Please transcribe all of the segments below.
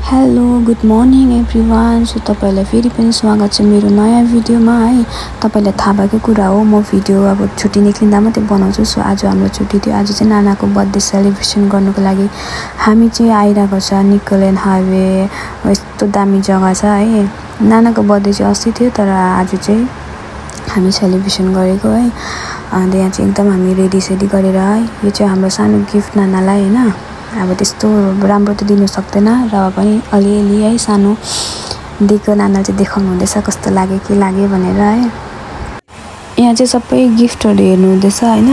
Hello good morning everyone. So तपाईलाई फेरि पनि स्वागत छ मेरो नयाँ भिडियोमा है। तपाईलाई थाहा भएको कुरा हो, म भिडियो अब छुट्टी निक्लिँदा मात्रै बनाउँछु। सो आज हाम्रो छुट्टी थियो। आज चाहिँ नानाको बर्थडे सेलिब्रेसन गर्नको लागि हामी चाहिँ आइरहेको छ निकोलेन हाईवे। यस्तो दामी जग्गा छ है। नानाको बर्थडे चाहिँ अस्ति थियो, तर आज चाहिँ हामी सेलिब्रेसन गरेको है। अन्त यहाँ चाहिँ एकदम हामी रेडी सेडी गरेर है, यो चाहिँ हाम्रो सानो गिफ्ट नानालाई हैन। अब त्यस्तो राम्रो त दिनु सक्दैन र पनि अलिअलि है सानो दिएको नाना चाहिँ देखाउनु हुँदैछ कस्तो लाग्यो के लाग्यो भनेर है। यहाँ चाहिँ सबै गिफ्टहरू हेर्नु हुँदैछ हैन।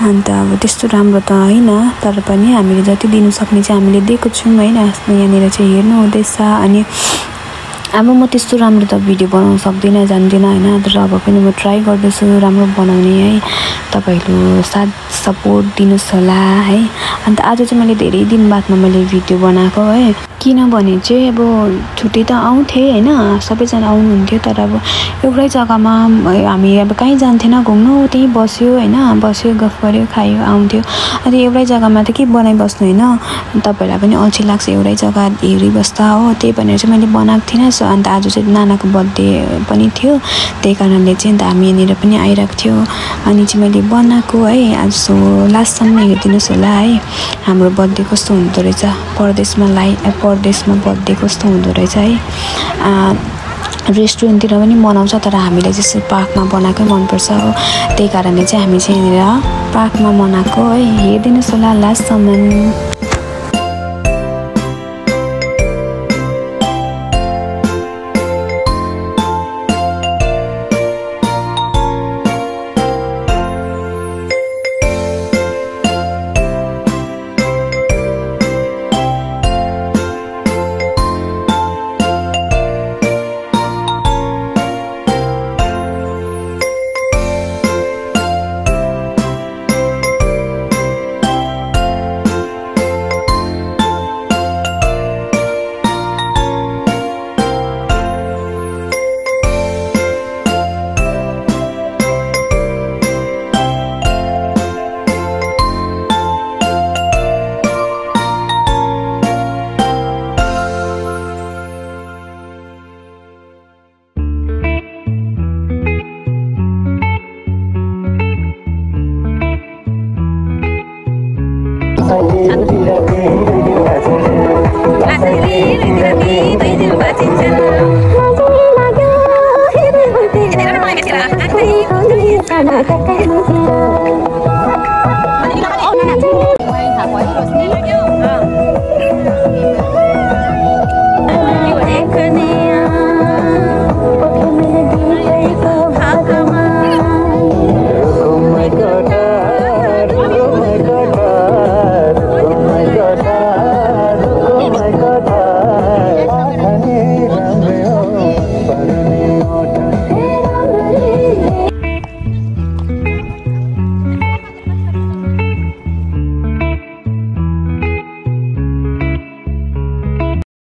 अन्त अब त्यस्तो राम्रो त हैन, तर पनि हामीले जति दिनु सक्ने चाहिँ हामीले दिएको छौँ हैन। यहाँनिर चाहिँ हेर्नु हुँदैछ। अनि अब म त्यस्तो राम्रो त भिडियो बनाउन सक्दिनँ, जान्दिनँ हैन, तर अब पनि म ट्राई गर्दैछु राम्रो बनाउने है। तपाईहरु साथ सपोर्ट दिनुस् होला है। अन्त आज चाहिँ मैले धेरै दिन बादमा मैले भिडियो बनाएको है, किनभने चाहिँ अब छुट्टी त आउँथे हैन, सबैजना आउनुहुन्थ्यो, तर अब एउटै जग्गामा हामी अब कहीँ जान्थेन घुम्नु, त्यही बस्यो हैन, बस्यो गफ गर्यो खायो आउँथ्यो। अनि एउटै जग्गामा त के बनाइबस्नु हैन, तपाईहरुलाई पनि अल्छी लाग्छ एउटै जग्गा हेरिबस्दा हो। त्यही भनेर चाहिँ मैले बनाएको थिइनँ। सो अन्त आज चाहिँ नानाको बर्थडे पनि थियो, त्यही कारणले चाहिँ अन्त हामी यहाँनिर पनि आइरहेको थियो। अनि चाहिँ मैले बनाएको है आज। सो लास्टसम्म हेरिदिनुहोस् होला है हाम्रो बर्थडे कस्तो हुँदो रहेछ, परदेशमा बर्थडे कस्तो हुँदो रहेछ है। रेस्टुरेन्टतिर पनि बनाउँछ, तर हामीलाई चाहिँ पार्कमा बनाएकै मनपर्छ हो। त्यही कारणले चाहिँ हामी चाहिँ यहाँनिर पार्कमा बनाएको है। हेरिदिनुहोस् होला लास्टसम्म।